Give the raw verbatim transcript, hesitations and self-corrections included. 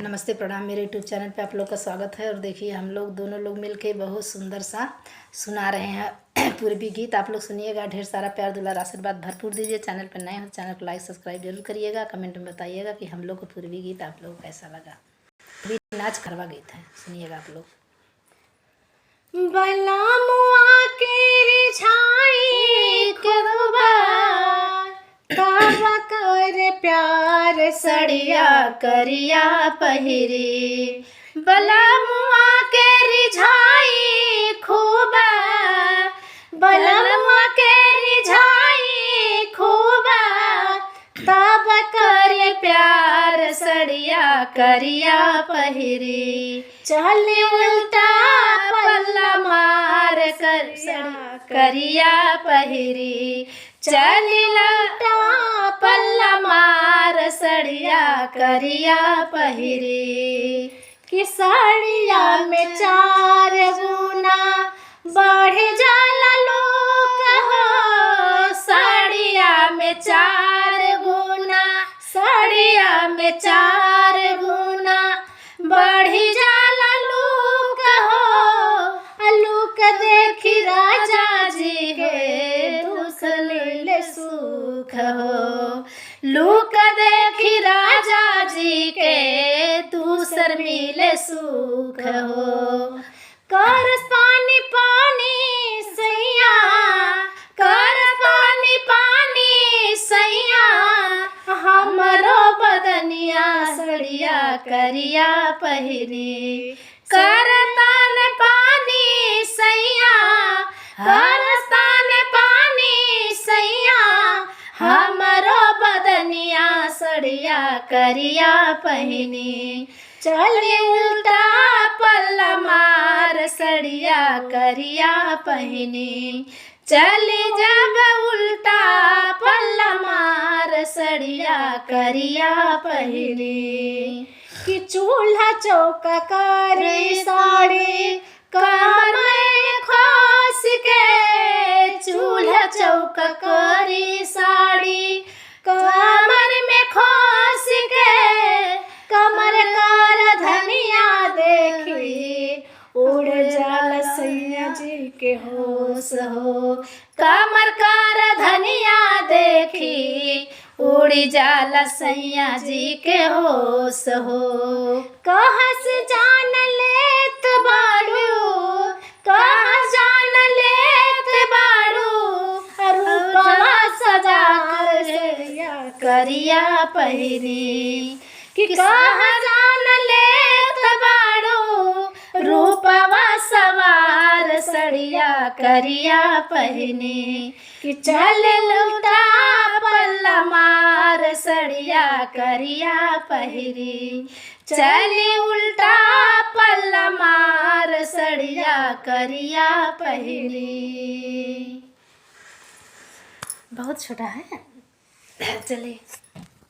नमस्ते, प्रणाम, मेरे YouTube चैनल पे आप लोग का स्वागत है। और देखिए, हम लोग दोनों लोग मिलके बहुत सुंदर सा सुना रहे हैं पूर्वी गीत। आप लोग सुनिएगा, ढेर सारा प्यार, दुलार, आशीर्वाद भरपूर दीजिए। चैनल पर नए हो, चैनल को लाइक, सब्सक्राइब जरूर करिएगा। कमेंट में बताइएगा कि हम लोग को पूर्वी गीत आप लोग को कैसा लगा। अभी नाच करवा गीत है, सुनिएगा आप लोग। बलमुआ के रिझाई खूबा, तब कर प्यार सड़िया करिया पहिरी। बलमुआ के रिझाई खूबा, बलमुआ के रिझाई खूबा, तब कर प्यार सड़िया करिया पहिरी। चली उल्टा पल्ला मार सड़िया करिया पहिरी। चली उल्टा पल्ला मार सड़िया करिया पहिरी। कि साड़िया में चार गुना बढ़ जाला लूक हो, साड़िया में चार गुना, साड़िया में चार गुना बढ़ जाला लूक हो। आ लूक देखी राजा जी के दूसर मिले सुख हो, लूक देखी राजा जी के दूसर मिले सुख हो। करस पानी पानी सैया, करस पानी पानी सैया, हमरो बदनिया सड़िया करिया पहिरी। करतन पानी सैया, करतन पानी सैया, हमरो बदनिया सड़िया करिया पहिनी। चली उल्टा पल्ला मार सड़िया करिया पहिनी। चली जब उल्टा पल्ला मार सड़िया करिया पहिनी। कि चूल्हा चौका करी साड़ी कमर में खोस के, चूल्हा चौका करी साड़ी कमर में खोस के, कमर कर धनिया देखी उड़ जाला सैया जी के होश हो। कमर कर धनिया देखी उड़ी जाला सैया जी के होश हो। कहस जान लेत बाड़ू, कहस जान लेत बाड़ू, रूपवा सजा कर सैया करिया पहिरी। कि कहाँ जान लेत बाड़ू, रूपवा सवार सड़िया करिया पहिनी। कि चल उल्टा पल्ला मार सड़िया करिया पहिरी। चली उल्टा पल्ला मार सड़िया करिया पहिरी। बहुत छोटा है। चलिए।